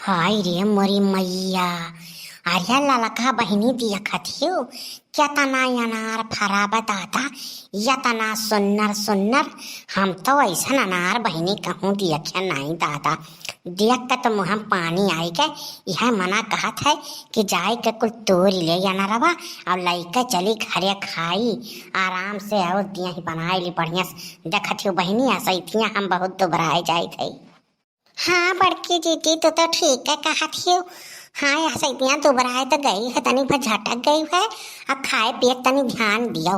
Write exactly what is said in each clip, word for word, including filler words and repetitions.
हाय रे मोरी मैया, अरे ललका बहिनी देखत हियो, केतना अनार फरा बा दादा, एतना सुन्नर सुन्नर। हम तउ अइसन अनार बहिनी कहूँ देखे नाहीं दादा। देख के तउ मुँह में पानी आइगे। इहै मना कहत है कि जाइके कुल तोरि ले अनरवा अउर लइके चली घरे खाई आराम से, अउर देहि बनाइ ली बढ़िया से। देखत हियो बहिनी, असइतिया हम बहुत दुबराइ जाइत है। हाँ बड़की जीजी, तू तउ ठीके कहत हियो। हाँ, असइतिया दुबराइ तउ गई है, तनी भर झटक गई है, अब खाए पिए तनी ध्यान दियो।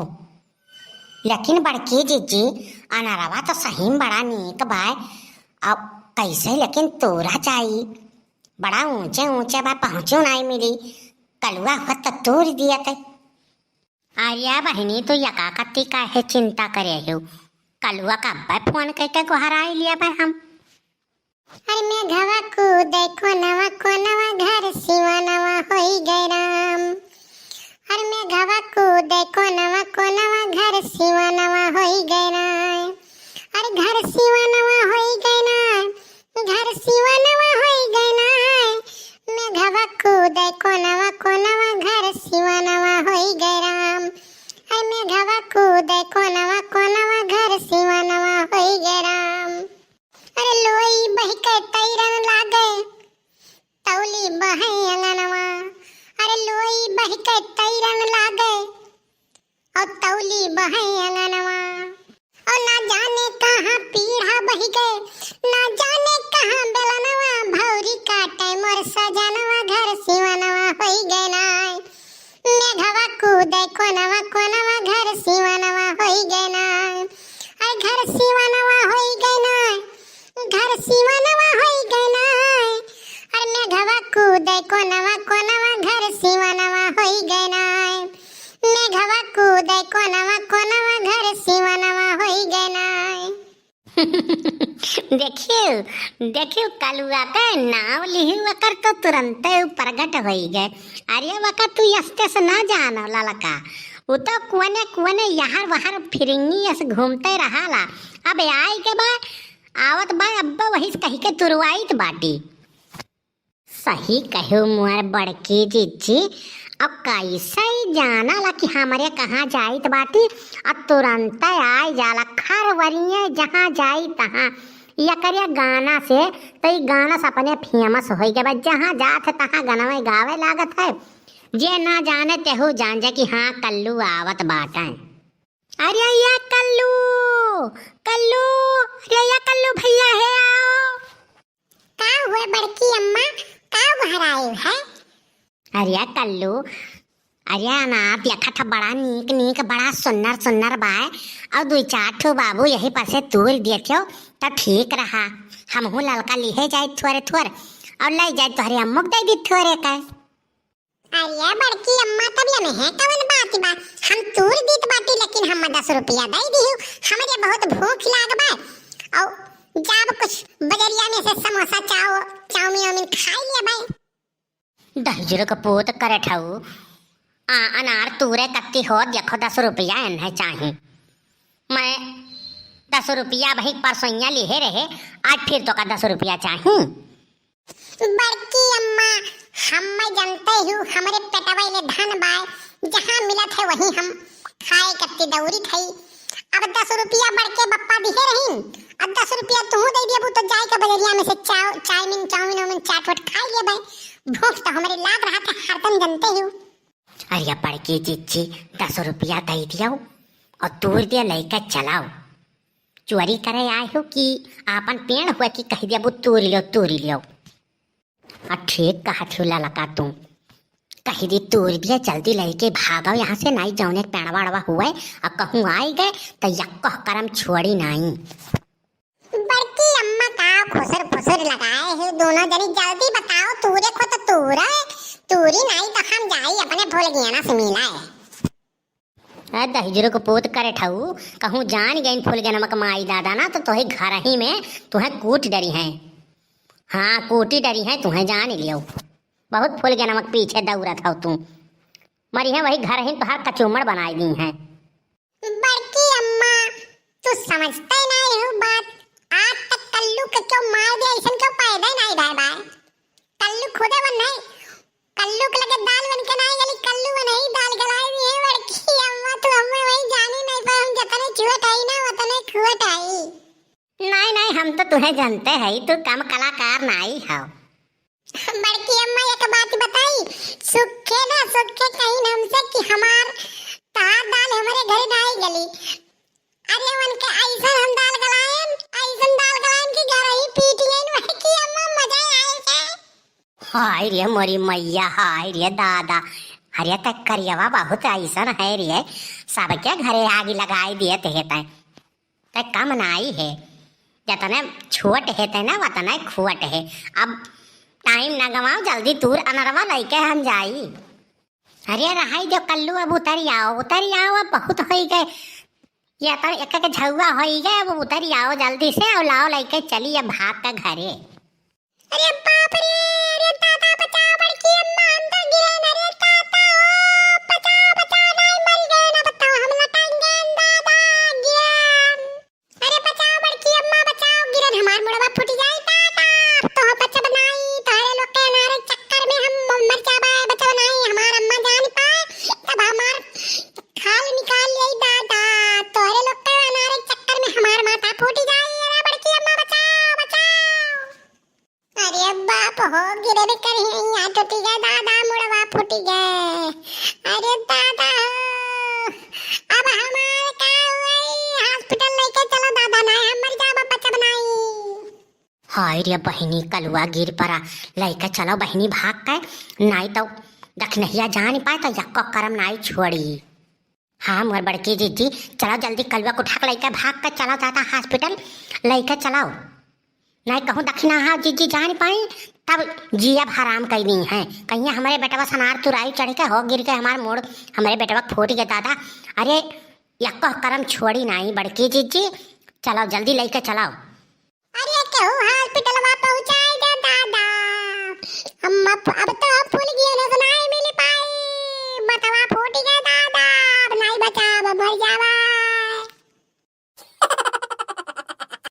लेकिन बड़की जीजी, अनरवा तउ सही में बड़ा नीक बाय। अब कइसे लेकिन तोरा जाई? बड़ा ऊँचे ऊँचे बा, पहुँचो नाहीं मिली। कलुआ होत तउ तोरि दियत। अरे बहिनी, तू यका कत्ती काहे चिंता करे हियो? कलुआ का अब्बे फोन कइके गोहराइ लियाबे हम। अरे मेघवा कूदे कोनवा कोनवा, घर सिवनवा होई गए राम। अरे मेघवा कूदे कोनवा कोनवा, घर सिवनवा होई गए राम। अरे घर सिवनवा होई गए राम, घर सिवनवा होई गए राम। मेघवा कूदे कोनवा कोनवा, घर सिवनवा होई गए राम। अरे मेघवा कूदे कोनवा कोनवा, घर सिवनवा होई गए राम। अरे लोई बहिके तैरन लागे, तौली बहे अंगनवा। अरे लोई बहिके तैरन लागे, अउ तौली बहे अंगनवा। अउ ना जाने कहाँ पीढ़ा बहिगे, ना जाने कहाँ बेलनवा, भौरी काटे मोर सजनवा, घर सिवनवा होई गए नाय। मेघवा कूदे कोनवा कोनवा, घर सिवनवा होई गए नाय। अरे घर सिवनवा होई गए नाय, घर सिवनवा होई गए नाय। अरे मेघवा कूदे कोनवा कोनवा, घर सिवनवा होई गए नाय। मेघवा कूदे कोनवा कोनवा, घर सिवनवा होई गए नाय। देखियो, देखियो, कलुआ के नाव लिही वकर तो तुरंते उ प्रगट होई गए। अरे वकर तू अस्ते से ना जानो ललका, उ तो कुने कुने यहर वहर फिरिंगी अस घूमते रहाला। अब आइ के बा, आवत बा, अब्बा वही से कहि के तुरवाइत बाटी। सही कहो मोर बड़की जीजी, अब कइसे ई जानाला कि हमरे कहाँ जाइत बाटी, अब तुरंते आइ जाला, खरवरिये जहाँ जाई तहाँ। एकरे गाना से, तो ई गाना से अपने famous होइ गए बा, जहाँ जात है तहाँ गनवे गावे लागत है। जे ना जाने तेहू जान जा कि हाँ कल्लू आवत बाटे। अरे या कल्लू, कल्लू, अरे या कल्लू भइया हे आओ। का हुए बड़की अम्मा, का गोहराए है? अरे कल्लू, अरे अनार देखत ह बड़ा नीक नीक, बड़ा सुन्नर सुन्नर बाय, अउर दुइ चार ठो बाबू यही पर से तूर देतियो त ठीक रहा, हमहू ललका लिहे जाइत थोरे थोर, अउर लइ जाइत तोहरे अम्मू क दइ दी थोरे क। अरे बड़की अम्मा, तब एमे कवन बात बा? हम तूर दीत बाटी, लेकिन हम दस रुपया दइ दिहु। हमरे बहुत भूख लाग बा। अउ जाब कुछ बजरिया में से समोसा, चाव, चाउमीन वाउमीन खाइ लेबै। दहिजरो क पूत करे ठऊ। आ, अनार तूरे कत्ती हो, देखो दस रुपया एन्हे चाही। मैं दस रुपया वही परसोइया लिहे रहे, आज फिर तोका दस रुपया चाही। बड़की अम्मा, हम्मै जनते हू, हमरे पेटवै ले धन बाय, जहाँ मिलत है वही हम खाए कत्ती दौरित है। अब दस रुपया बड़के बप्पा दिहे रहीन, अब दस रुपया तुहू दइ देबू तो जाइके बजरिया में से चाव, चाउमीन, चाउमीन, वाउमीन, चाट वाट खाइ लेबै। भूख तो हमरे लाग रहत है हरदम, जनते हू। अरे बड़की जिज्जी, दस रुपया दइ दियो अउर तूर दे लइके चलाओ। चोरी करे आए हो कि आपन पेड़ हुए कि कहि देबू तूर लियो, तूर लियो। आ ठीक कहत हो ललका तू। कहि दी तूर दिया, जल्दी लइके भागो यहाँ से, नाहीं जौने पेड़वा वेड़वा हुए अउर कहूँ आइ गए त यक्को करम छोड़ी नाहीं। बड़की अम्मा का खुसुर फुसुर लगाए है दोनों जनी, जल्दी बताओ तूरे को तो तूरे, तूरी नाहीं तो हम जाई अपने भोलगियाना से मिलाए। ए दहिजरो क पूत करे ठऊ, कहूँ जान गइन फुलगेनवा क माई दादा ना, तो तोहे घरही में तुहें कूट डरिहैं। हाँ, कूटी डरिहैं तुहें, जान लियो। बहुत फुलगेनवा क पीछे दौरत हऊ तू। मरिहैं वही घरही तोहार कचूमड़ बनाइ दीहैं। बड़की अम्मा, तू समझते नाहीं हो बात। आज तक कल्लू क क्यों मार दिया, अइसन क्यों पैदा नाहीं भय बाय। तुहे जनते हई, तू कम कलाकार नाई हौ। बड़की अम्मा एक बात बताई, सुखे ना सुखे कहिन हमसे कि हमार तहार दाल हमरे घरे नाई गली। अरे उनके अइसन हम दाल गलाएन, अइसन दाल गलाएन कि घर ही पीट गइन बड़की अम्मा, मजा आए के। हाय रे मोरी मैया, हाय रे दादा। अरे तै करियवा बहुत अइसन है रे, सबके घरे आगी लगाई देत है तै। तै कम नाई है, जतने छोट है तै ना वतने खोट है। अब टाइम ना गवाओ, जल्दी तूर अनरवा लइके हम जाई। अरे रहाई दो कल्लू, अब उतरि आओ, उतरि आओ, अब बहुत होई गए। ये तो एक एक झउआ होई गए, अब उतरि आओ जल्दी से, और लाओ लइके चली अब भाग के घरे। अरे बाप रे, अरे दादा बचाओ, बड़की अम्मा हम तो गिरेन, अरे दादा हो, बचाओ, बचाओ, नाई मरि गएन, अब तो हम लटक गएन, दादा गिरेन। अरे बचाओ बड़की अम्मा बचाओ, गिरेन हमार मुड़वा फूटि जाई दादा, अब तो बचब नाई, तोहरे लोग के अनारे चक्कर में हम मर जाबे, बचब नाई, हमार अम्मा जान पाए, तब हमार खाल निकाल लेई दादा, तोहरे लोग के अनारे चक्कर में हमार माथा फूटि जाई, अरे बड़की अम्मा बचाओ, बचाओ। अरे बाप हो, गिरे भी करी, यहाँ टूटी गए दादा, मुड़वा फूटी गए। अरे दादा हो, अब हमार का होई? हॉस्पिटल लेके चलो दादा, ना हम मर जाबो, बचब नाई। हाय रे बहिनी, कलुआ गिर परा, लेके चलो बहिनी भाग के, नाई तो दखनहिया जान पाए तो यक्को करम नाई छोड़ी। हाँ, मोर बड़की जिज्जी, चलो जल्दी कलुआ के उठा के लइके भाग के चलो दादा हॉस्पिटल, लइके चलो। नाहीं कहूँ दखिना हा जिज्जी जान पाई, तब जियब हराम कइ दी हैं। कहिया हमरे बेटवा सनार तुराई चढ़ के हो गिर के हमार मोड़, हमरे बेटवा फूट गए दादा। अरे, यक्को करम छोड़ी नाहीं बड़की जिज्जी, चलो जल्दी लइके चलो। अरे केहू हॉस्पिटलवा पहुँचाई दे दादा, हम अब, अब तो हम फूल गए न, नाई मिल पाई, मतवा फूट गए दादा, अब नाई बचाब, अब मर जाब।